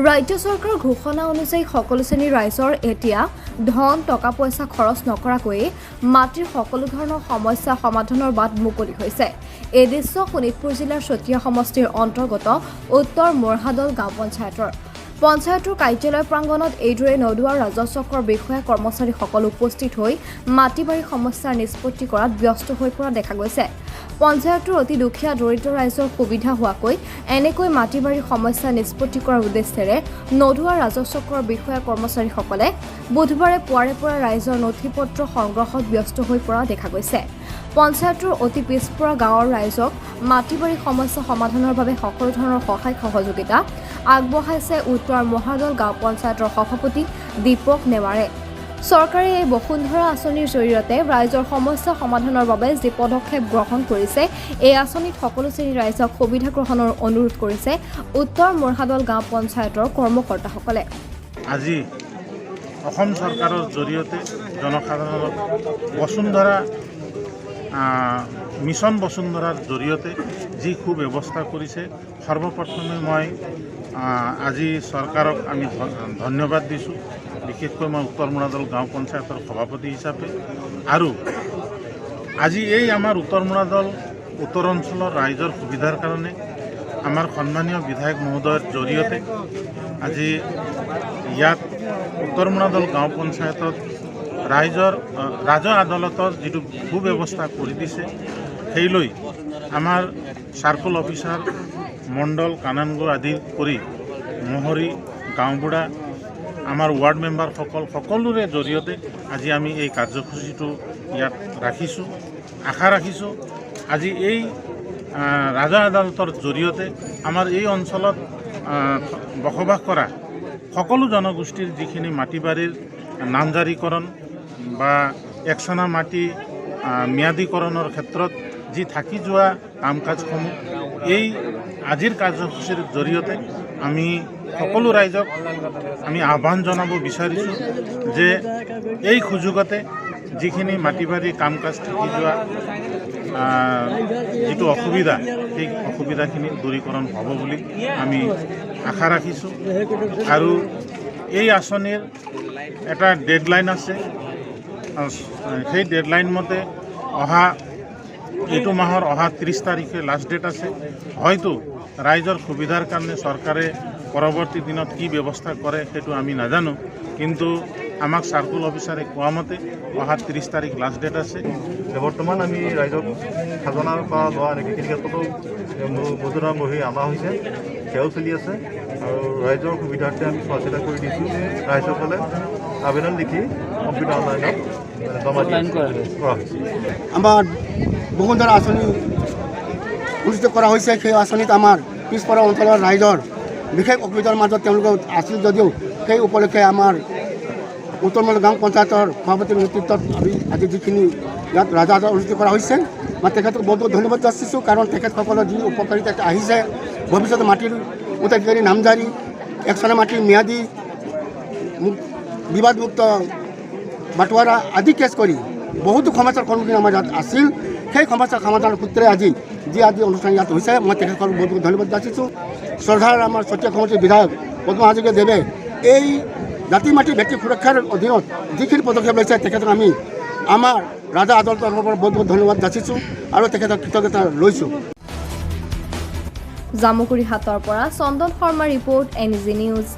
ৰাজ্য চৰকাৰৰ ঘোষণা অনুযায়ী সকলো শ্ৰেণীৰ ৰাইজৰ এতিয়া ধন টকা পইচা খৰচ নকৰাকৈয়ে মাটিৰ সকলো ধৰণৰ সমস্যা সমাধানৰ বাট মুকলি হৈছে। এই দৃশ্য শোণিতপুৰ জিলাৰ চতিয়া সমষ্টিৰ অন্তৰ্গত উত্তৰ মৰহাদল গাঁও পঞ্চায়তৰ। পঞ্চায়তৰ কাৰ্যালয় প্ৰাংগণত এইদৰে নদুৱাৰ ৰাজহ চক্ৰৰ বিষয়া কৰ্মচাৰীসকল উপস্থিত হৈ মাটি বাৰী সমস্যাৰ নিষ্পত্তি কৰাত ব্যস্ত হৈ পৰা দেখা গৈছে। পঞ্চায়তটোৰ অতি দুখীয়া দৰিদ্ৰ ৰাইজৰ সুবিধা হোৱাকৈ এনেকৈ মাটি বাৰীৰ সমস্যা নিষ্পত্তি কৰাৰ উদ্দেশ্যেৰে নদুৱাৰ ৰাজহ চক্ৰৰ বিষয়া কৰ্মচাৰীসকলে বুধবাৰে পুৱাৰে পৰা ৰাইজৰ নথি পত্ৰ সংগ্ৰহত ব্যস্ত হৈ পৰা দেখা গৈছে। পঞ্চায়তটোৰ অতি পিছপৰা গাঁৱৰ ৰাইজক মাটি বাৰীৰ সমস্যা সমাধানৰ বাবে সকলো ধৰণৰ সহায় সহযোগিতা আগবঢ়াইছে উত্তৰ মহাদল গাঁও পঞ্চায়তৰ সভাপতি দীপক নেৱাৰে। চৰকাৰে এই বসুন্ধৰা আঁচনিৰ জৰিয়তে ৰাইজৰ সমস্যা সমাধানৰ বাবে যি পদক্ষেপ গ্ৰহণ কৰিছে, এই আঁচনিত সকলো শ্ৰেণীৰ ৰাইজক সুবিধা গ্ৰহণৰ অনুৰোধ কৰিছে উত্তৰ মৰহাদল গাঁও পঞ্চায়তৰ কৰ্মকৰ্তাসকলে। আজি অসম চৰকাৰৰ জৰিয়তে জনসাধাৰণক বসুন্ধৰা মিছন বসুন্ধৰাৰ জৰিয়তে যি সুব্যৱস্থা কৰিছে, সৰ্বপ্ৰথমে মই আজি চৰকাৰক আমি ধন্যবাদ দিছোঁ, বিশেষকৈ মই উত্তৰ মৰাদল গাঁও পঞ্চায়তৰ সভাপতি হিচাপে। আৰু আজি এই আমাৰ উত্তৰ মৰাদল উত্তৰ অঞ্চলৰ ৰাইজৰ সুবিধাৰ কাৰণে আমাৰ সন্মানীয় বিধায়ক মহোদয়ৰ জৰিয়তে আজি ইয়াত উত্তৰ মৰাদল গাঁও পঞ্চায়তত ৰাইজৰ ৰাজহ আদালতৰ যিটো সুব্যৱস্থা কৰি দিছে, সেই লৈ আমাৰ চাৰ্কল অফিচাৰ, মণ্ডল, কানানগো আদি কৰি মহৰী, গাঁওবুঢ়া, আমাৰ ৱাৰ্ড মেম্বাৰসকল, সকলোৰে জৰিয়তে আজি আমি এই কাৰ্যসূচীটো ইয়াত ৰাখিছোঁ। আশা ৰাখিছোঁ, আজি এই ৰাজহ আদালতৰ জৰিয়তে আমাৰ এই অঞ্চলত বসবাস কৰা সকলো জনগোষ্ঠীৰ যিখিনি মাটি বাৰীৰ নামজাৰিকৰণ বা একচনা মাটি ম্যাদীকৰণৰ ক্ষেত্ৰত যি থাকি যোৱা কাম কাজসমূহ, এই আজিৰ কাৰ্যসূচীৰ জৰিয়তে আমি সকলো ৰাইজক আমি আহ্বান জনাব বিচাৰিছোঁ যে এই সুযোগতে যিখিনি মাটি বাৰী কাম কাজ থাকি যোৱা যিটো অসুবিধা, সেই অসুবিধাখিনি দূৰীকৰণ হ'ব বুলি আমি আশা ৰাখিছোঁ। আৰু এই আঁচনিৰ এটা ডেডলাইন আছে। সেই ডেডলাইন মতে অহা এইটো মাহৰ অহা 30 তাৰিখে লাষ্ট ডেট আছে। হয়তো ৰাইজৰ সুবিধাৰ কাৰণে চৰকাৰে পৰৱৰ্তী দিনত কি ব্যৱস্থা কৰে, সেইটো আমি নাজানো। কিন্তু আমাক চাৰ্কল অফিচাৰে কোৱা মতে অহা 30 তাৰিখ লাষ্ট ডেট আছে। বৰ্তমান আমি ৰাইজক খাজনাৰ পৰা লোৱা এনেকৈ এইখিনি ক্ষেত্ৰতো মজুৰা বহি অনা হৈছে, সেয়াও চলি আছে। আৰু ৰাইজৰ সুবিধাৰ্থে আমি চোৱা চিতা কৰি দিছোঁ। ৰাইজসকলে আবেদন লিখি কম্পিউটাৰ অনলাইনত মানে জমা দি কৰা হৈছে। আমাৰ বসুন্ধৰা আঁচনি অনুষ্ঠিত কৰা হৈছে। সেই আঁচনিত আমাৰ পিছপৰা অঞ্চলৰ ৰাইজৰ বিশেষ অসুবিধাৰ মাজত তেওঁলোক আছিল যদিও সেই উপলক্ষে আমাৰ উত্তৰ মল গাঁও পঞ্চায়তৰ সভাপতিৰ নেতৃত্বত আমি আজি যিখিনি ইয়াত ৰাজহ আদালত অনুষ্ঠিত কৰা হৈছে, মই তেখেতক বহুত বহুত ধন্যবাদ যাচিছোঁ। কাৰণ তেখেতসকলৰ যি উপকাৰিতা আহিছে, ভৱিষ্যতে মাটিৰ উত্তৰাধিকাৰী নামজাৰি, একচনা মাটিৰ ম্যাদী, বিবাদমুক্ত বাটোৱাৰা আদি কেছ কৰি বহুতো সমস্যাৰ সন্মুখীন আমাৰ ইয়াত আছিল। সেই সমস্যাৰ সমাধানৰ সূত্ৰে আজি যি আজি অনুষ্ঠান ইয়াত হৈছে, মই তেখেতসকলক বহুত বহুত ধন্যবাদ যাচিছোঁ। শ্ৰদ্ধাৰ আমাৰ চতিয়া সমষ্টিৰ বিধায়ক পদ্ম হাজৰিকা দেৱে এই জাতি মাটি ভেটি সুৰক্ষাৰ অধীনত যিখিনি পদক্ষেপ লৈছে, তেখেতক আমি আমাৰ ৰাজহ আদালতৰ তৰফৰ পৰা বহুত বহুত ধন্যবাদ যাচিছোঁ আৰু তেখেতক কৃতজ্ঞতা লৈছোঁ। জামুগুৰি হাটৰ পৰা চন্দন Sharma report, N G news.